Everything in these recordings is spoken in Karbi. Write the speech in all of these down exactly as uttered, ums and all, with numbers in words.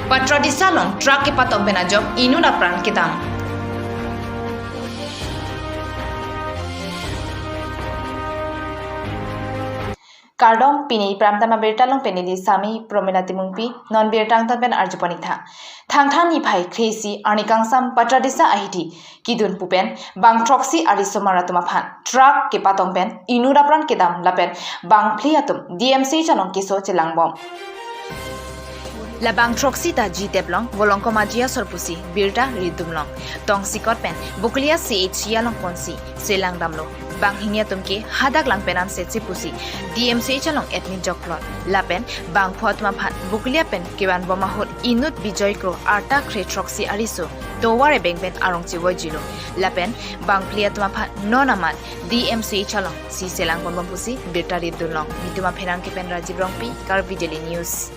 Patradisa along truck kepatong pen ajok inut apran kedam. Kardom, pini prime time abirta along pen neli Sami Promila Timungpi, non birta angtan pen arjupon ik tha. Thangthang niphai kre-isi arni kangsam Patradisa ahithi kedun pu pen bang throksi arisomar atum aphan truck kepatong pen inut apran kedam lapen bangphli atum D M C H along keso chelangbom. La bang throksi ta G teplong Volongkom Aji asor pusi birta ridum long. Tongsekot pen Bokolia C H C along ponsi selangdamlo. Banghini atum ke hadak lang pen ansetsi pusi D M C H along admit joklot. Lapen bangpho atum aphan Bokolia pen kevanbom ahut inut Bijoy Kro arta kre throksi ariso tovar ebeng pen arong chevoijilo. Lapen bangphli atum aphan non amat D M C H alongsi selangbom pusi birta ridun long. Nitum apherangke pen Rajiv Rongpi, Karbi Daily News.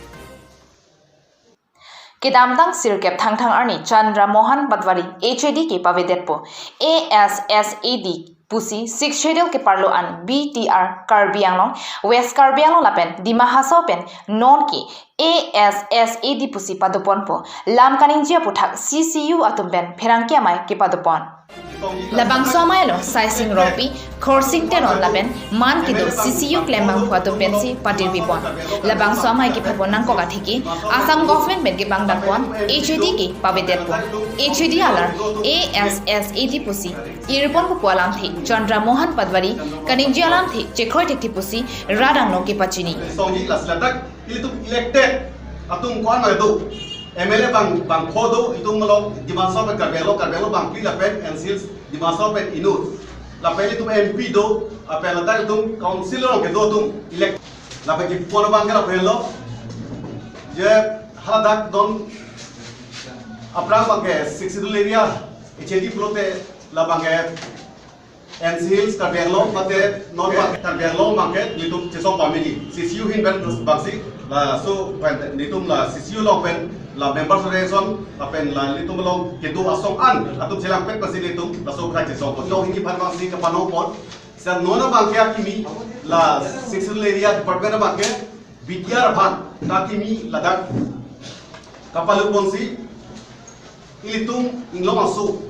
Kedamtang sirkep Thangthang arni Chandra Mohan Patwari H A D ke pavedetpo. A S S A D pusi Sixth Schedule keparlo an B T R Karbi Anglong, West Karbi Anglong lapen Dima Hasao pen non ke A S S A D pusi padoponpo. Lam kaningje aputhak C C U atum pen pherangke amei kepadopon. Labangso amei lo Saising Rongpi, Khorsing Teron lapen man kedo C C U klembangphu atum pensi patirpipon. Labangso amei kepapon nangkok atheke Assam government pen kepangdakpon H A D ke pavedetpo. H A D alar A S S A D pusi irpon pupo alamthe Chandra Mohan Patwari kaningje alamthe chekroi thekthe pusi rat angno kepachini. Songji lasi ladak ilitum elected atum ko-an ma do, M L A bang, bangpho do, itum along Dima Hasao pen Karbi Anglong, Karbi Anglong bangphli lapen N C Hills Dima Hasao pen inut. Lapen itum M P do, lapen ladak itum council along kedo atum elect. Lapen kepon abang ke lapen lo. Je haladak non aphrang abang ke Sixth Schedule area H A D pulote labang ke N C Hills Karbi Anglong mate non Karbi Anglong abang ke nelitum chesong pamiji. C C U ahin pen bangsi laso pen nelitum la C C U along pen la member association lapen la nelitum along kedo asong an atum chelangpet pensi nelitum laso krai chesong. Nonhini aphan bangsi kapanongpon. Seta non abang ke akimi la Sixth Schedule area department abang ke B T R aphan akimi ladak kapaluponsi ilitum inglong aso,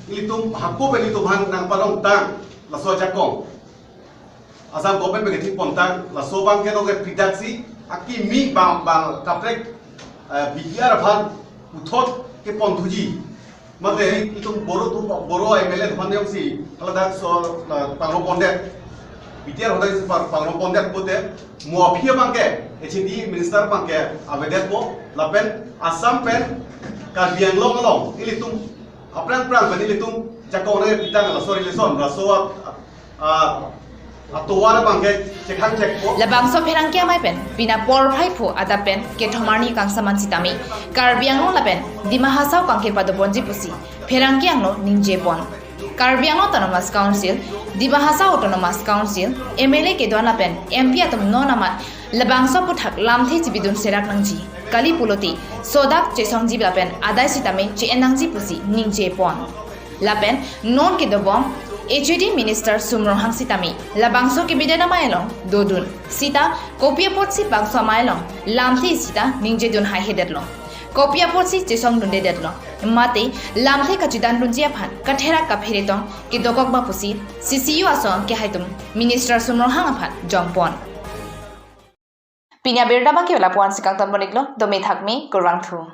ilitum hako pen ilitum aphan nangpanongtang laso ajakong. Assam government pen kethekpontang laso abang ke nonke pridaksi akimi bang bang kaprek, eh, B T R aphan puthot keponthuji. Mate itum Boro atum, Boro M L A atum aphan jongsi haladak so, eh, pangrongpondet. B T R hadak si pang, pangrongpondet pulote mo aphi abang ke H A D minister abang ke avedetpo lapen Assam pen Karbi Anglong along ilitum aphrang aphrang pen ilitum jakong nangpitang laso relation laso a, a, atovar abang ke chekhang chekpo. Labangso pherangke amei pen pina porphai pho adap pen kethom arni kangsam an sitame Karbi Anglong lapen Dima Hasao kangkir padoponji pusi pherangke angno ningjepon. Karbi Anglong Autonomous Council, Dima Hasao Autonomous Council, M L A kedo-an lapen M P atum non amat labangso aputhak lamthe chibidun serak nangji. Kali pulote sodak chesongji lapen adai sitame che-en nangji pusi ningjepon. Lapen non kedobom H A D minister Sum Ronghang sitame labangso kebidet amei along dodun. Seta kopi apotsi bangso amei along lamthe seta ningjedun haihedetlo, kopi apotsi chesongdundedetlo, mate lamthe kachedandunji aphan katherak kaphere tong kedokok ma pusi C C U asong kehai atum minister Sum Ronghang aphan jongpon. Pini abirta abang ke lapu-an si kangtonpon iklo, dome thakme, kurvangthu.